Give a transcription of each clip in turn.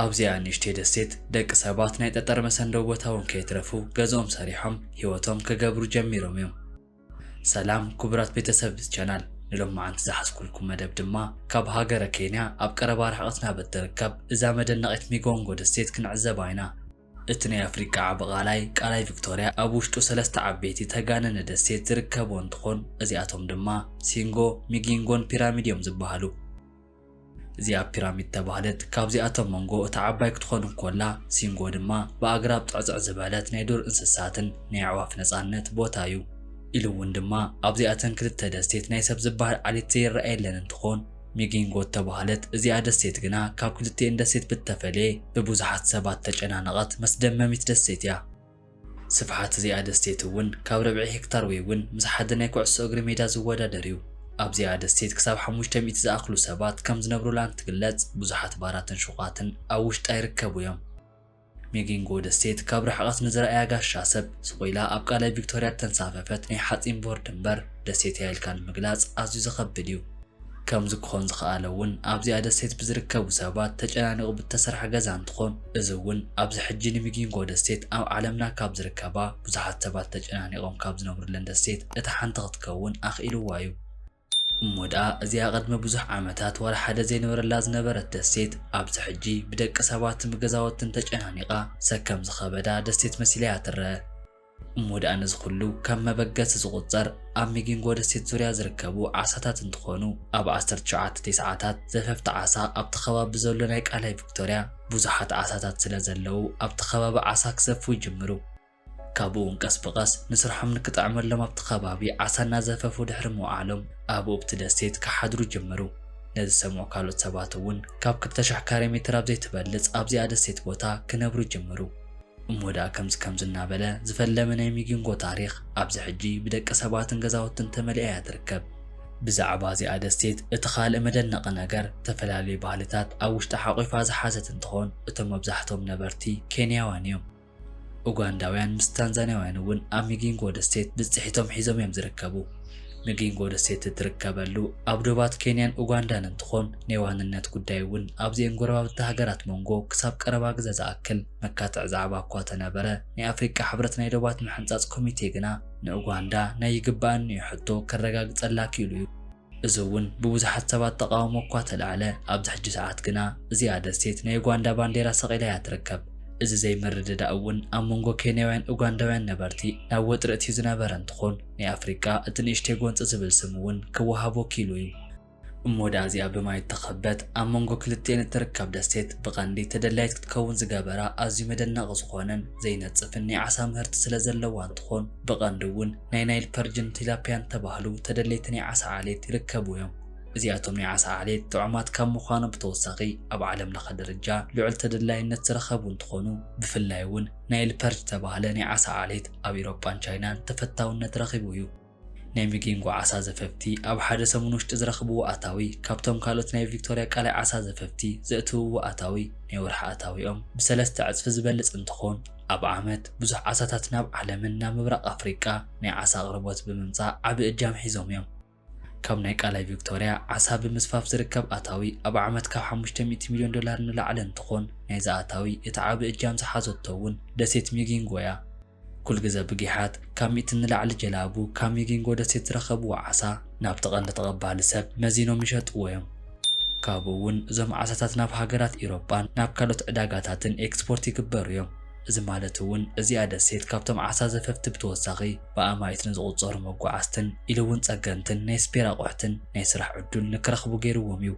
ኣብዚኣ ንእሽተይ ደሴት ደቂ ሰባት ናይ ጠጠር መሰንደው ቦታ እውን ከይትረፉ ገዝኦም ሰሪሖም ህይወቶም ክገብሩ ጀሚሮም እዮም። ሰላም ክቡራት ቤተሰብ ቻናል፣ ንሎማዓንቲ ዝሓዝኩልኩም መደብ ድማ ካብ ሃገረ ኬንያ ኣብ ቀረባ ርሕቀት ናብ እትርከብ እዛ መደነቒት ሚጎንጎ ደሴት ክንዕዘባ ኢና። እቲ ናይ ኣፍሪቃ ዓቢ ቃላይ፣ ቃላይ ቪክቶርያ፣ ኣብ ውሽጡ ሰለስተ ዓበይቲ ተጋነነ ደሴት ዝርከብዎ እንትኾን፣ እዚኣቶም ድማ ሲንጎ፣ ሚጊንጎን ፒራሚድ እዮም ዝበሃሉ። እዚኣ ፒራሚድ ተባህለት፣ ካብዚኣቶም መንጎ እታ ዓባይ ክትኾን እንኮላ፣ ሲንጎ ድማ ብኣግራብ ጥዕጽዕ ዝበለት ናይ ዱር እንስሳትን ናይ ኣዕዋፍ ነጻነት ቦታ እዩ። ኢሉ እውን ድማ ኣብዚኣተን ክልተ ደሴት ናይ ሰብ ዝበሃል ዓሌት ዘይረኣየለን እንትኾን፣ ሚጊንጎ እተባህለት እዚኣ ደሴት ግና ካብ ክልቲኤን ደሴት ብተፈለየ ብብዙሓት ሰባት ተጨናነቐት መስደመሚት ደሴት እያ። ስፍሓት እዚኣ ደሴት እውን ካብ ርብዒ ሄክታር ወይ እውን ምስ ሓደ ናይ ኩዕሶ እግሪ ሜዳ ዝወዳደር እዩ። ኣብዚኣ ደሴት ክሳብ ሓሙሽተ ሚእቲ ዝኣኽሉ ሰባት ከም ዝነብሩላ እንትግለጽ፣ ብዙሓት ባራትን ሹቓትን ኣብ ውሽጣ ይርከቡ እዮም። ሚጊንጎ ደሴት ካብ ርሕቐት ንዝረኣያ ጋሻ ሰብ ስቕ ኢላ ኣብ ቃላይ ቪክቶርያ እተንሳፈፈት ናይ ሓጺን ቦርድ እምበር ደሴት እያ ኢልካ ንምግላጽ ኣዝዩ ዝኸብድ እዩ። ከምዚ ክኾን ዝኸኣለ እውን ኣብዚኣ ደሴት ብዝርከቡ ሰባት ተጨናኒቑ ብተሰርሐ ገዛ እንትኾን፣ እዚ እውን ኣብዚ ሕጂ ንሚጊንጎ ደሴት ኣብ ዓለምና ካብ ዝርከባ ብዙሓት ሰባት ተጨናኒቖም ካብ ዝነብሩለን ደሴት እታ ሓንቲ ክትከውን ኣኽኢልዋ እዩ። እሞ ደኣ እዚኣ ቅድሚ ብዙሕ ዓመታት ዋላ ሓደ ዘይነበረላ ዝነበረት ደሴት ኣብዚ ሕጂ ብደቂ ሰባትን ብገዛውትን ተጨናኒቓ ሰከም ዝኸበዳ ደሴት መሲላ እያ ትረአ። እሞ ደኣ ነዚ ኩሉ ከም መበገሲ ዝቑጸር ኣብ ሚጊንጎ ደሴት ዙርያ ዝርከቡ ዓሳታት እንትኾኑ፣ ኣብ ዓሰርተ ትሽዓተ ሰዓታት ዘፈፍቲ ዓሳ ኣብቲ ከባቢ ዘሎ ናይ ቃላይ ቪክቶርያ ብዙሓት ዓሳታት ስለ ዘለዉ ኣብቲ ከባቢ ዓሳ ክሰፍሑ ይጅምሩ። ካብኡ እውን ቀስ ብቐስ ንስርሖም ንክጥዕመሎም ኣብቲ ከባቢ ዓሳ እናዘፈፉ ድሕሪ ምውዓሎም ኣብኡ ኣብቲ ደሴት ክሓድሩ ይጅምሩ። ነዚ ዝሰምዑ ካልኦት ሰባት እውን ካብ ክልተ ሽሕ ካሬ ሜትር ኣብ ዘይትበልጽ ኣብዚኣ ደሴት ቦታ ክነብሩ ይጅምሩ። እሞ ደኣ ከምዚ ከምዚ እናበለ ዝፈለመ ናይ ሚጊንጎ ታሪኽ ኣብዚ ሕጂ ብደቂ ሰባትን ገዛውትን ተመሊኣ እያ ትርከብ። ብዛዕባ እዚኣ ደሴት እቲ ካልእ መደነቒ ነገር፣ ዝተፈላለዩ ባህልታት ኣብ ውሽጣ ሓቒፋ ዝሓዘት እንትኾን፣ እቶም መብዛሕትኦም ነበርቲ ኬንያውያን እዮም። ኡጋንዳውያን ምስ ታንዛንያውያን እውን ኣብ ሚጊንጎ ደሴት ብጽሒቶም ሒዞም እዮም ዝርከቡ። ሚጊንጎ ደሴት እትርከበሉ ኣብ ዶባት ኬንያን ኡጋንዳን እንትኾን፣ ናይ ዋንነት ጉዳይ እውን ኣብዚአን ጎረባብቲ ሃገራት መንጎ ክሳብ ቀረባ ግዘ ዝኣክል መካትዕ ዛዕባ እኳ ተነበረ፣ ናይ ኣፍሪቃ ሕብረት ናይ ዶባት ምሕንጻጽ ኮሚቴ ግና ንኡጋንዳ ናይ ይግባኣኒ እዩ ሕቶ ከረጋግጸላ ክኢሉ እዩ። እዚ እውን ብብዙሓት ሰባት ተቓውሞ እኳ ተላዕለ፣ ኣብዚ ሕጂ ሰዓት ግና እዚኣ ደሴት ናይ ኡጋንዳ ባንዴራ ሰቒላ እያ ትርከብ። እዚ ዘይምርድዳእ እውን ኣብ መንጎ ኬንያውያን ኡጋንዳውያን ነበርቲ ናብ ወጥሪ እትዩ ዝነበረ እንትኾን፣ ናይ ኣፍሪቃ እቲ ንእሽተይ ጎንፂ ዝብል ስም እውን ክወሃቦ ክኢሉ እዩ። እሞ ደኣ እዚኣ ብማይ እተኸበት ኣብ መንጎ ክልቲኤን እትርከብ ደሴት ብቐንዲ ተደላይት ክትከውን ዝገበራ ኣዝዩ መደነቒ ዝኾነን ዘይነጽፍን ናይ ዓሳ ምህርቲ ስለ ዘለዋ እንትኾን፣ ብቐንዱ እውን ናይ ናይል ፐርጅን ቲላፒያን ተባህሉ ተደለይቲ ናይ ዓሳ ዓሌት ይርከቡ እዮም። እዚኣቶም ናይ ዓሳ ዓሌት ጥዑማት ካብ ምዃኑ ብተወሳኺ ኣብ ዓለም ለኸ ደረጃ ልዑል ተደላይነት ዝረኸቡ እንትኾኑ፣ ብፍላይ እውን ናይል ፐርጅ ተባህለ ናይ ዓሳ ዓሌት ኣብ ኢሮጳን ቻይናን ተፈታውነት ረኺቡ እዩ። ናይ ሚጊንጎ ዓሳ ዘፈፍቲ ኣብ ሓደ ሰሙን ውሽጢ ዝረኽብዎ ኣታዊ ካብቶም ካልኦት ናይ ቪክቶርያ ቃላይ ዓሳ ዘፈፍቲ ዘእትውዎ ኣታዊ ናይ ወርሒ ኣታዊኦም ብሰለስተ ዕጽፊ ዝበልጽ እንትኾን፣ ኣብ ዓመት ብዙሕ ዓሳታት ናብ ዓለምን ናብ ምብራቕ ኣፍሪቃ ናይ ዓሳ ኣቕርቦት ብምምጻእ ዓቢ እጃም ሒዞም እዮም። ካብ ናይ ቃላይ ቪክቶርያ ዓሳ ብምስፋፍ ዝርከብ ኣታዊ ኣብ ዓመት ካብ ሓሙሽተ ሚእቲ ሚልዮን ዶላር ንላዕሊ እንትኾን፣ ናይዚ ኣታዊ እቲ ዓቢ እጃም ዝሓዘቶ እውን ደሴት ሚጊንጎ እያ። ኩል ግዘ ብጊሓት ካብ ሚእቲ ንላዕሊ ጀላቡ ካብ ሚጊንጎ ደሴት ዝረኸብዎ ዓሳ ናብቲ ቀንዲ ተቐባሊ ሰብ መዚኖም ይሸጥዎ እዮም። ካብኡ እውን እዞም ዓሳታት ናብ ሃገራት ኢሮጳን ናብ ካልኦት ዕዳጋታትን ኤክስፖርት ይግበሩ እዮም። እዚ ማለት እውን እዚኣ ደሴት ካብቶም ዓሳ ዘፈፍቲ ብተወሳኺ ብኣማኢት ንዝቑጸሩ መጓዓዝትን ኢሉ እውን ጸገንትን ናይ ስፔር ኣቑሑትን ናይ ስራሕ ዕዱል ንክረኽቡ ገይርዎም እዩ።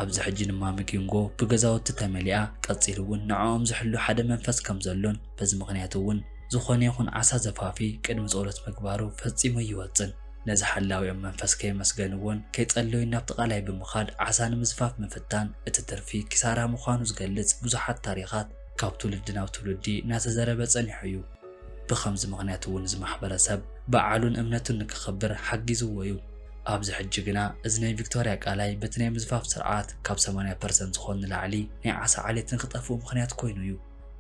ኣብዚ ሕጂ ድማ ሚጊንጎ ብገዛውቲ ተመሊኣ፣ ቀጺሉ እውን ንዕኦም ዝሕሉ ሓደ መንፈስ ከም ዘሎን በዚ ምኽንያት እውን ዝኾነ ይኹን ዓሳ ዘፋፊ ቅድሚ ጸሎት ምግባሩ ፈጺሙ ኣይወጽን። ነዚ ሓላዊኦም መንፈስ ከየመስገንዎን ከይጸለዩን ናብቲ ቃላይ ብምኻድ ዓሳ ንምዝፋፍ ምፍታን እቲ ትርፊ ኪሳራ ምዃኑ ዝገልጽ ብዙሓት ታሪኻት ካብ ትውልዲ ናብ ትውልዲ እናተዘረበ ጸኒሑ እዩ። ብኸምዚ ምኽንያት እውን እዚ ማሕበረሰብ በዓሉን እምነቱን ንክኽብር ሓጊዝዎ እዩ። ኣብዚ ሕጂ ግና እዚ ናይ ቪክቶርያ ቃላይ በቲ ናይ ምዝፋፍ ስርዓት ካብ ሰማንያ ፐርሰንት ዝኾን ንላዕሊ ናይ ዓሳ ዓሌት ንክጠፍኡ ምኽንያት ኮይኑ እዩ።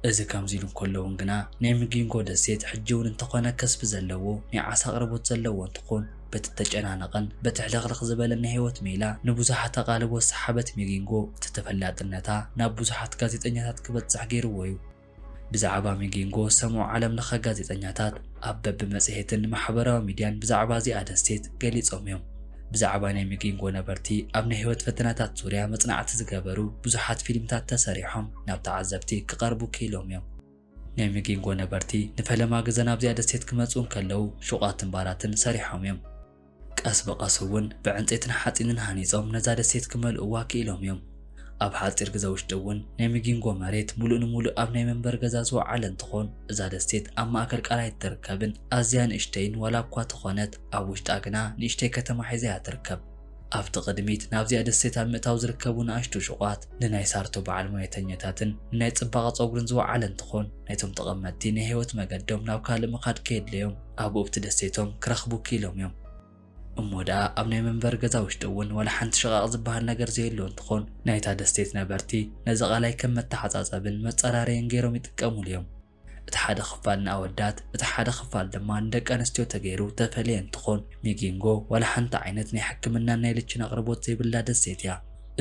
እዚ ከምዚ ኢሉ እንከሎ እውን ግና ናይ ሚጊንጎ ደሴት ሕጂ እውን እንተኾነ ከስቢ ዘለዎ ናይ ዓሳ ኣቕርቦት ዘለዎ እንትኾን፣ በቲ ተጨናነቐን በቲ ሕልኽልኽ ዝበለን ናይ ህይወት ሜላ ንብዙሓት ኣቓልቦ ዝሰሓበት ሚጊንጎ፣ እቲ ተፈላጥነታ ናብ ብዙሓት ጋዜጠኛታት ክበጽሕ ገይርዎ እዩ። ብዛዕባ ሚጊንጎ ዝሰምዑ ዓለም ለኸ ጋዜጠኛታት ኣብ በብመጽሔትን ማሕበራዊ ሚድያን ብዛዕባ እዚኣ ደሴት ገሊጾም እዮም። ብዛዕባ ናይ ሚጊንጎ ነበርቲ ኣብ ናይ ህይወት ፈተናታት ዙርያ መጽናዕቲ ዝገበሩ ብዙሓት ፊልምታት ተሰሪሖም ናብ ተዓዘብቲ ክቐርቡ ክኢሎም እዮም። ናይ ሚጊንጎ ነበርቲ ንፈለማ ግዘ ናብዚኣ ደሴት ክመጹ እንከለዉ ሹቓትን ባራትን ሰሪሖም እዮም። ቀስ ብቐስ እውን ብዕንፀይትን ሓፂንን ሃኒፆም ነዛ ደሴት ክመልእዋ ክኢሎም እዮም። ኣብ ሓፂር ግዘ ውሽጢ እውን ናይ ሚጊንጎ መሬት ሙሉእ ንሙሉእ ኣብ ናይ መንበሪ ገዛ ዝወዓለ እንትኾን፣ እዛ ደሴት ኣብ ማእከል ቃላይ ትርከብን ኣዝያ ንእሽተይን ዋላ እኳ ተኾነት፣ ኣብ ውሽጣ ግና ንእሽተይ ከተማ ሒዛ እያ ትርከብ። ኣብቲ ቅድሚት ናብዚኣ ደሴት ኣብ ምእታው ዝርከቡ ንኣሽቱ ሹቓት ንናይ ሳርቶ በዓል ሞያተኛታትን ንናይ ፅባቐ ፀጉርን ዝወዓለ እንትኾን፣ ናይቶም ተቐመጥቲ ናይ ህይወት መገዶም ናብ ካልእ ምኻድ ከየድለዮም ኣብኡ ኣብቲ ደሴቶም ክረኽቡ ክኢሎም እዮም። እሞ ደኣ ኣብ ናይ መንበሪ ገዛ ውሽጢ እውን ዋላ ሓንቲ ሽቓቕ ዝበሃል ነገር ዘየሎ እንትኾን፣ ናይታ ደሴት ነበርቲ ነዚ ቃላይ ከም መተሓጻጸብን መጸራረይን ገይሮም ይጥቀሙሉ እዮም። እቲ ሓደ ክፋል ንኣወዳት፣ እቲ ሓደ ክፋል ድማ ንደቂ ኣንስትዮ ተገይሩ ተፈልየ እንትኾን፣ ሚጊንጎ ዋላ ሓንቲ ዓይነት ናይ ሕክምናን ናይ ልችን ኣቕርቦት ዘይብላ ደሴት እያ።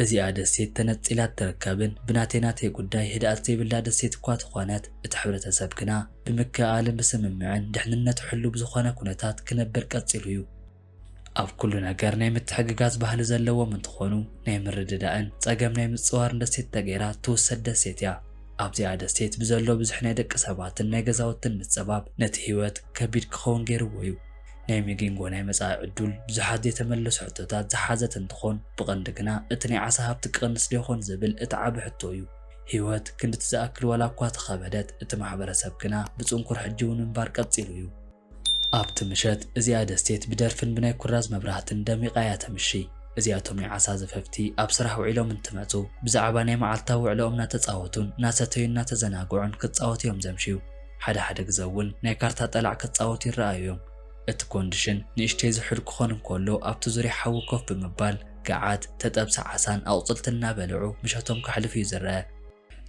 እዚኣ ደሴት ተነጺላ እትርከብን ብናተይ ናተይ ጉዳይ ህድኣት ዘይብላ ደሴት እኳ ተኾነት፣ እቲ ሕብረተሰብ ግና ብምክእኣልን ብስምምዕን ድሕንነቱ ሕሉው ብዝኾነ ኩነታት ክነብር ቀጺሉ እዩ። ኣብ ኩሉ ነገር ናይ ምትሕግጋዝ ባህሊ ዘለዎም እንትኾኑ፣ ናይ ምርድዳእን ጸገም ናይ ምጽዋርን ደሴት ተገይራ ትውሰድ ደሴት እያ። ኣብዚኣ ደሴት ብዘሎ ብዙሕ ናይ ደቂ ሰባትን ናይ ገዛውትን ምጽባብ ነቲ ህይወት ከቢድ ክኸውን ገይርዎ እዩ። ናይ ሚጊንጎ ናይ መጻኢ ዕዱል ብዙሓት ዘይተመለሱ ሕቶታት ዝሓዘት እንትኾን፣ ብቐንዱ ግና እቲ ናይ ዓሳ ሃብቲ ክቕንስ ዶ ይኾን ዝብል እቲ ዓቢ ሕቶ እዩ። ህይወት ክንድቲ ዝኣክል ዋላ እኳ ተኸበደት፣ እቲ ማሕበረሰብ ግና ብጽንኩር ሕጂ እውን ምንባር ቀጺሉ እዩ። ኣብቲ ምሸት እዚኣ ደሴት ብደርፍን ብናይ ኩራዝ መብራህትን ደሚቓ እያ ተምሺ። እዚኣቶም ናይ ዓሳ ዘፈፍቲ ኣብ ስራሕ ውዒሎም እንትመጹ፣ ብዛዕባ ናይ መዓልታዊ ውዕሎኦም እናተጻወቱን እናሰተዩን እናተዘናግዑን ክጻወቱ እዮም ዘምሽዩ። ሓደ ሓደ ግዘ እውን ናይ ካርታ ጠላዕ ክጻወቱ ይረኣዩ እዮም። እቲ ኮንዲሽን ንእሽተይ ዝሑል ክኾን እንከሎ፣ ኣብቲ ዙርያ ሓዊ ኮፍ ብምባል፣ ገዓት፣ ተጠብሰ ዓሳን ኣቑጽልትን እናበልዑ ምሸቶም ከሕልፉ እዩ ዝረአ።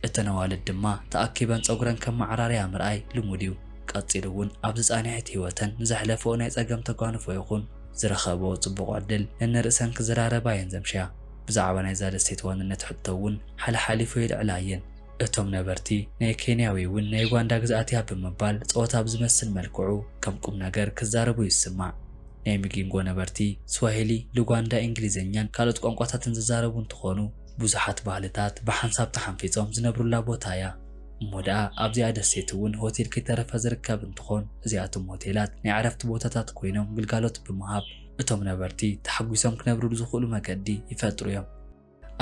እተን ኣዋልድ ድማ ተኣኪበን ጸጉረን ከም መዓራርያ ምርኣይ ልሙድ እዩ። ቀጺሉ እውን ኣብዚ ጻንሒት ህይወተን ንዘሕለፈኦ ናይ ጸገም ተጓንፎ ይኹን ዝረኸበኦ ጽቡቕ ዕድል ነንርእሰን ክዘራረባ እየን ዘምሽያ። ብዛዕባ ናይዛ ደሴት ዋንነት ሕቶ እውን ሓለሓሊፉ የልዕላ እየን። እቶም ነበርቲ ናይ ኬንያዊ እውን ናይ ዩጋንዳ ግዝኣት እያ ብምባል ጸወታ ብዝመስል መልክዑ ከም ቁም ነገር ክዛረቡ ይስማዕ። ናይ ሚጊንጎ ነበርቲ ስዋሂሊ፣ ሉጓንዳ፣ እንግሊዝኛን ካልኦት ቋንቋታትን ዝዛረቡ እንትኾኑ፣ ብዙሓት ባህልታት ብሓንሳብ ተሓንፊጾም ዝነብሩላ ቦታ እያ። እሞ ደኣ ኣብዚኣ ደሴት እውን ሆቴል ከይተረፈ ዝርከብ እንትኾን፣ እዚኣቶም ሆቴላት ናይ ዕረፍቲ ቦታታት ኮይኖም ግልጋሎት ብምሃብ እቶም ነበርቲ ተሓጒሶም ክነብሩሉ ዝኽእሉ መገዲ ይፈጥሩ እዮም።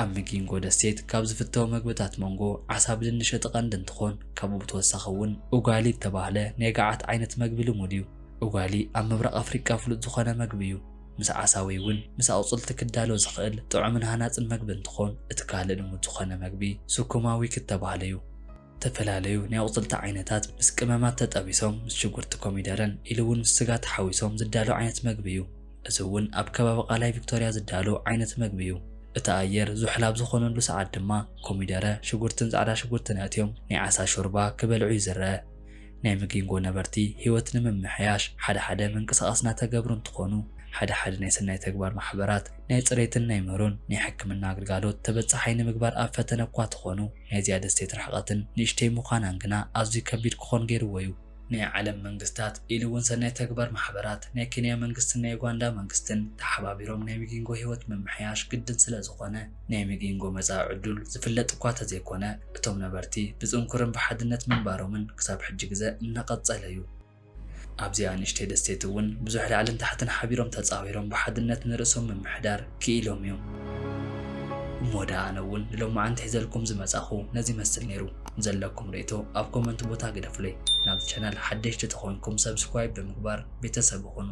ኣብ ሚጊንጎ ደሴት ካብ ዝፍተው መግብታት መንጎ ዓሳ ብድንሽ እቲ ቀንዲ እንትኾን፣ ካብኡ ብተወሳኺ እውን ኡጋሊ እተባህለ ናይ ገዓት ዓይነት መግቢ ልሙድ እዩ። ኡጋሊ ኣብ ምብራቕ ኣፍሪቃ ፍሉጥ ዝኾነ መግቢ እዩ። ምስ ዓሳ ወይ እውን ምስ ኣቑጽልቲ ክዳሎ ዝኽእል ጥዑምን ሃናጽን መግቢ እንትኾን፣ እቲ ካልእ ልሙድ ዝኾነ መግቢ ሱኩማ ዊክ እተባህለ እዩ። ዝተፈላለዩ ናይ ኣቑጽልቲ ዓይነታት ምስ ቅመማት ተጠቢሶም ምስ ሽጉርቲ ኮሚደረን ኢሉ እውን ምስ ስጋ ተሓዊሶም ዝዳሎ ዓይነት መግቢ እዩ። እዚ እውን ኣብ ከባቢ ቃላይ ቪክቶርያ ዝዳሎ ዓይነት መግቢ እዩ። እቲ ኣየር ዙሕል ኣብ ዝኾነሉ ሰዓት ድማ ኮሚደረ፣ ሽጉርትን ጻዕዳ ሽጉርትን ኣእትዮም ናይ ዓሳ ሾርባ ክበልዑ እዩ ዝረአ። ናይ ሚጊንጎ ነበርቲ ህይወት ንምምሕያሽ ሓደ ሓደ ምንቅስቓስ እናተገብሩ እንትኾኑ፣ ሓደ ሓደ ናይ ሰናይ ተግባር ማሕበራት ናይ ጽሬትን ናይ ምህሮን ናይ ሕክምና ኣገልጋሎት ተበጻሓይ ንምግባር ኣብ ፈተነ እኳ ተኾኑ፣ ናይዚኣ ደሴት ርሕቐትን ንእሽተይ ምዃናን ግና ኣዝዩ ከቢድ ክኾን ገይርዎ እዩ። ናይ ዓለም መንግስታት ኢሉ እውን ሰናይ ተግባር ማሕበራት ናይ ኬንያ መንግስትን ናይ ዩጋንዳ መንግስትን ተሓባቢሮም ናይ ሚጊንጎ ህይወት ምምሕያሽ ግድን ስለ ዝኾነ፣ ናይ ሚጊንጎ መጻኢ ዕዱል ዝፍለጥ እኳ ተዘይኮነ፣ እቶም ነበርቲ ብጽንኩርን ብሓድነት ምንባሮምን ክሳብ ሕጂ ግዘ እናቐጸለ እዩ። ኣብዚኣ ንእሽተይ ደሴት እውን ብዙሕ ላዕልን ታሕትን ሓቢሮም ተጻዊሮም ብሓድነት ንርእሶም ምምሕዳር ክኢሎም እዮም። እሞ ደኣ ኣነ እውን ንሎማዓንቲ ሒዘልኩም ዝመጻኹ ነዚ ይመስል ነይሩ። ዘለኩም ርእይቶ ኣብ ኮመንት ቦታ ግደፉለይ። ናብዚ ቻናል ሓደሽቲ ተኾንኩም ሰብስክራይብ ብምግባር ቤተሰብ ይኹኑ።